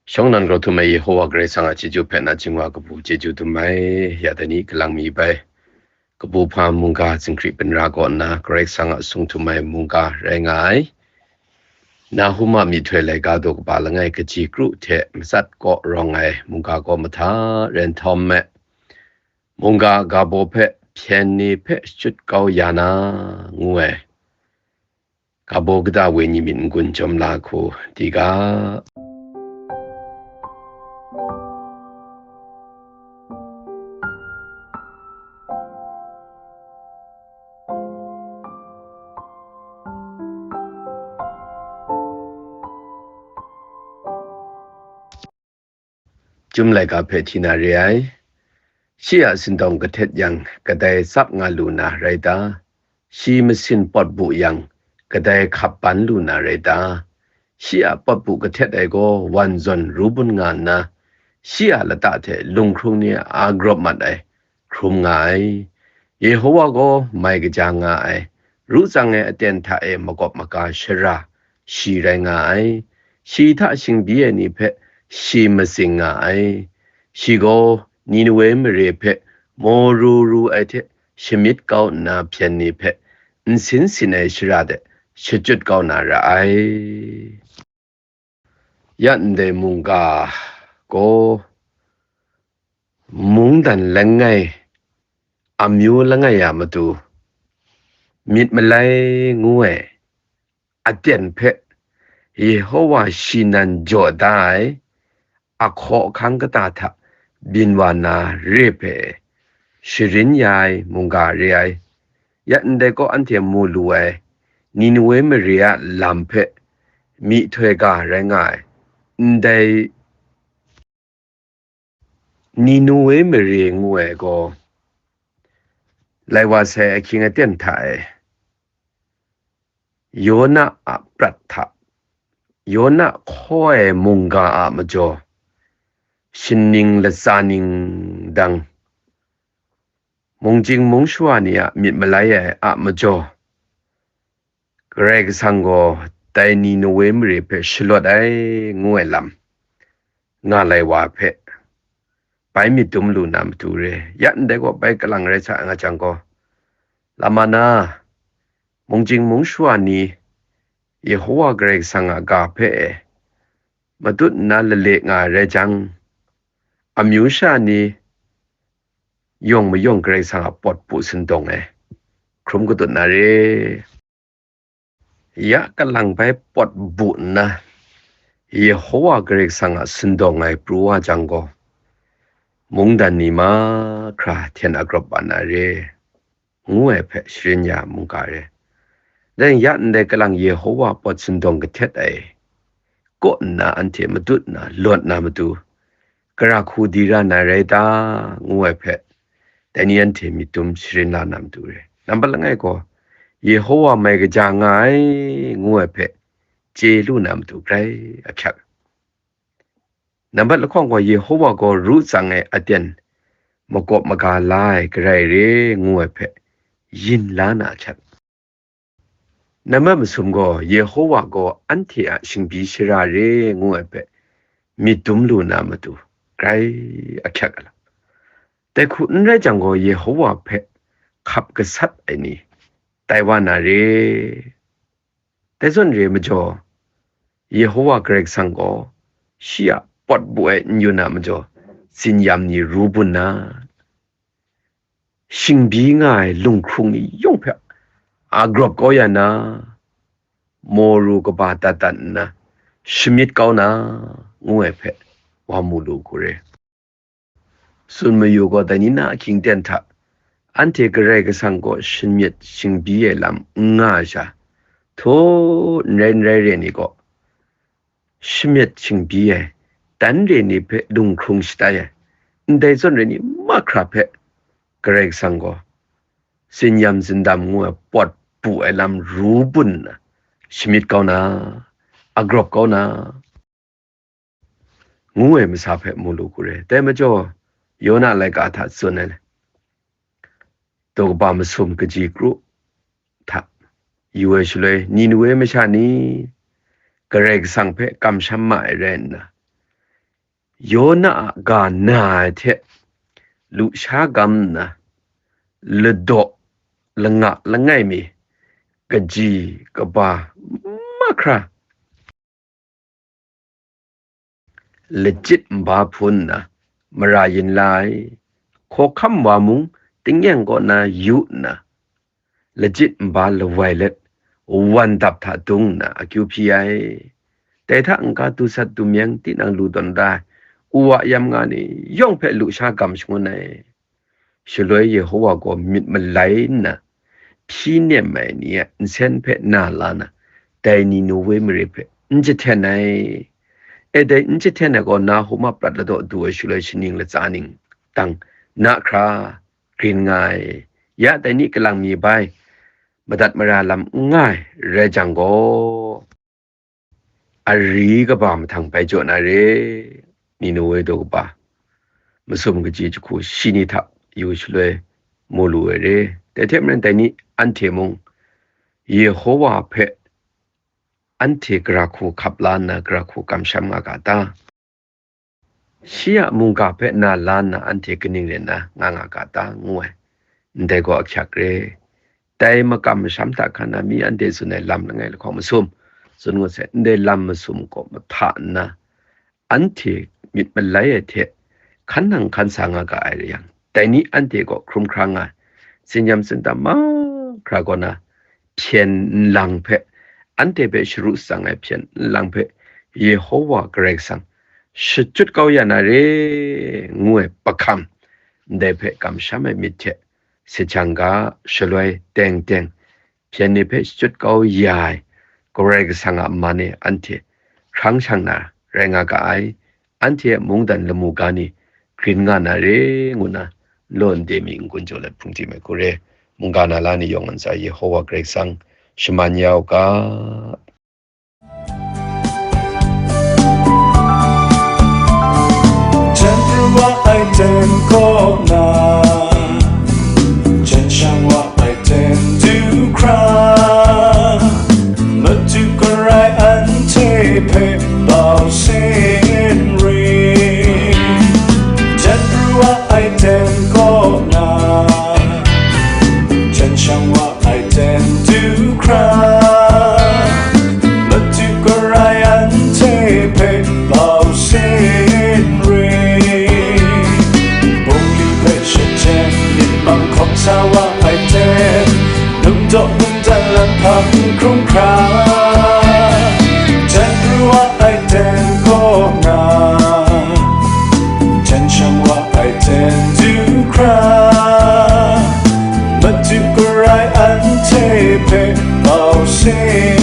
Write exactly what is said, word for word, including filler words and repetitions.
Shawng nnan grau htum ai Yehowa Karai Kasang a chyeju hpe nachying wa kabu chyeju dum ai, ya dai ni kalang mi bai. Kabu hpa mungga zinghkri byin ra kaw nna, Karai Kasang a sung htum ai mungga rai nga ai. Nahum a myihtoi laika daw kaba langai kaji kru hte matsat kaw rawng ai mungga kaw mahta rai nhtawm me, mungga ga baw hpe hpyen ni hpe shachyut kau ya na, ngu ai. Ga baw kata wenyi myit n-gun chyawm la hku di ga. Chyum laika hpe hti na re ai. Shi a sindawng kahtet yang, kadai tsap nga lu na rai ta? Shi masin pawt bu yang, kadai hkap ban lu na rai ta? Shi a pawt bu kahtet ai gaw wan zawn ru bun nga nna, shi a lata hte lunghkrung ni a grawp mat ai hkrum nga ai. Yehowa gaw mai kaja nga ai, ru tsang ai aten hta e makawp maga shara shi rai nga ai. Shi hta shingbyi ai ni hpe shi matsing nga ai. Shi gaw Ninewe mare hpe maw ru ru ai hte shamyit kau nna, hpyen ni hpe nsin sin ai shara de shachyut kau na ra ai. Ya ndai mungga gaw mungdan langai, amyu langai a matu, myit malai ngu ai aten hpe Yehowa shi nan jaw da ai, a hkaw ahkang kata hta byin wa na re hpe sharin ya ai mungga re ai. Ya ndai kaw anhte mu lu ai, Ninewe mare a lam hpe myihtoi ga rai nga ai, ndai Ninewe mare ngu ai gaw, lai wa sai ahkying aten hta e, Yona a prat hta, Yona hkaw ai mungga a majaw, shining latsa ning dang, mungchying mungshawa ni a myit malai ai a majaw, Karai Kasang gaw dai Ninewe mare hpe shalawt ai ngu ai lam nga lai wa hpe bai myit dum lu na matu re. Ya ndai gaw bai kalang rai sa nga jang gaw, lama na, mungchying mungshawa ni Yehowa Karai Kasang a ga hpe e matut nna lale nga ai rai jang, amyu sha ni yawng mayawng Karai Kasang a pawt bu sindawng e hkrum katut na re. Ya kalang bai pawt bu nna, Yehowa Karai Kasang a sindawng ai pru wa jang gaw, mungdan ni mahkra hten agrawp wa na re, ngu ai hpe sharin ya mungga re. Dai rai yang, ya ndai kalang Yehowa pawt sindawng kahtet ai kaw nna anhte matut nna lawt na matu, gara hku di ra na rai ta, ngu ai hpe, dai ni anhte myit dum sharin la na matu re. Nambat langai gaw, Yehowa mai kaja nga ai, ngu ai hpe chye lu na matu grai ahkyak. Nambat lahkawng gaw, Yehowa gaw ru tsang ai aten makawp maga la ai Karai re, ngu ai hpe yin la na ahkyak. Nambat masum gaw, Yehowa gaw anhte a shingbyi shara re, ngu ai hpe myit dum lu na matu grai ahkyak ai lam. Dai hku n rai jang gaw, Yehowa hpe hkap gasat ai ni tai wa na re. Dai zawn re majaw, Yehowa Karai Kasang gaw shi a pawt bu ai n-yun a majaw, tsin-yam ni ru bun na, shingbyi nga ai lunghkrung ni yawng hpe a grawp kau ya na, maw ru kaba dat dat nna, shamyit kau na, ngu ai hpe wa mu lu hku re. Tsun mayu gaw, dai ni na ahkying ten hta, anhte Karai Kasang gaw shamyit shingbyi ai lam n nga ai sha, htaw n rai n rai re ni gaw, shamyit shingbyi ai, dan re ni hpe lunghkrung shatai ai, ndai zawn re ni mahkra hpe Karai Kasang gaw tsin-yam tsindam ngu ai pawt bu ai lam ru bun nna, shamyit kau na, agrawp kau na, ngu ai masa hpe mu lu hku re. Dai majaw, Yona laika hta tsun ai, daw kaba masum kaji kru hta yu ai shaloi, Ninewe masha ni Karai Kasang hpe kamsham ma ai rai nna, Yona a ga na ai hte lusha gam nna, ladaw langa langai mi, kaji kaba mahkra, lajit nba hpun nna mara yin la ai, hkawhkam wa mung tingnyeng kaw na yu nna, lajit nba lawai let, wan dap hta dung nna akyu hpyi ai. Dai hta n-ga dusat dumyeng tinang lu tawn da ai, u a yam nga ni yawng hpe lusha gam shangun ai. Shaloi Yehowa gaw myit malai nna, hpyi nem ai ni a nsen hpe na la na, dai Ninewe mare hpe n jahten ai. E dai n jahten ai gaw, na huma prat ladaw du ai shaloi shaning latsa ning dang na hkra grin nga ai. Ya dai ni kalang mi bai, madat mara lam n nga ai rai jang gaw, ari kaba mahtang bai jaw na re. Ninewe daw kaba masum kaji jahku shi ni hta yu shaloi mu lu ai re. Dai hte maren dai ni anhte mung Yehowa hpe anhte gara hku hkap la nna, gara hku kamsham nga ga ta? Shi a mungga hpe na la nna anhte kaning rai nna nga nga ga ta? Ngu ai. Ndai gaw ahkyak re. Dai makam masham hta hkan na mi anhte tsun ai lam langai lahkawng masum tsun ngut sai. Ndai lam masum gaw mahta nna, anhte myit malai ai hte hkan nang hkan sa nga ga ai rai yang, dai ni anhte gaw hkrum hkra nga ai. Tsinyam tsindam mahkra kaw na, hpyen nlang hpe, anhte hpe sharu tsang ai hpyen nlang hpe, Yehowa Karai Kasang shachyut kau ya na re, ngu ai pahkam, ndai hpe kamsham ai myit hte, sechang ga, shaloi teng teng, hpyen ni hpe shachyut kau ya ai Karai Kasang a man e anhte hkrang shang na rai nga ga ai. Anhte a mungdan lamu ga ni grin nga na re, ngu na, law nde mi n-gun jaw let hpungdim ai hku re. Mungga na la ni yawng ntsa Yehowa Karai Kasang shaman ya u ga. Jan pru wa ai ten kaw na, jan shang wa ai ten du hkra, matu karai anhte hpe bau sin ring. Jan pru wa ai ten kaw na, jan shang wa ai ten du hkra, matu karai anhte hpe bau sin ring. Bungli hpe shaten myit mang hkawm sa wa ai ten, num daw num dan lam hpang hkrum hkra, jan pru wa ai ten kaw na, jan shang wa ai ten du hkra, matu karai anhte hpe bau sin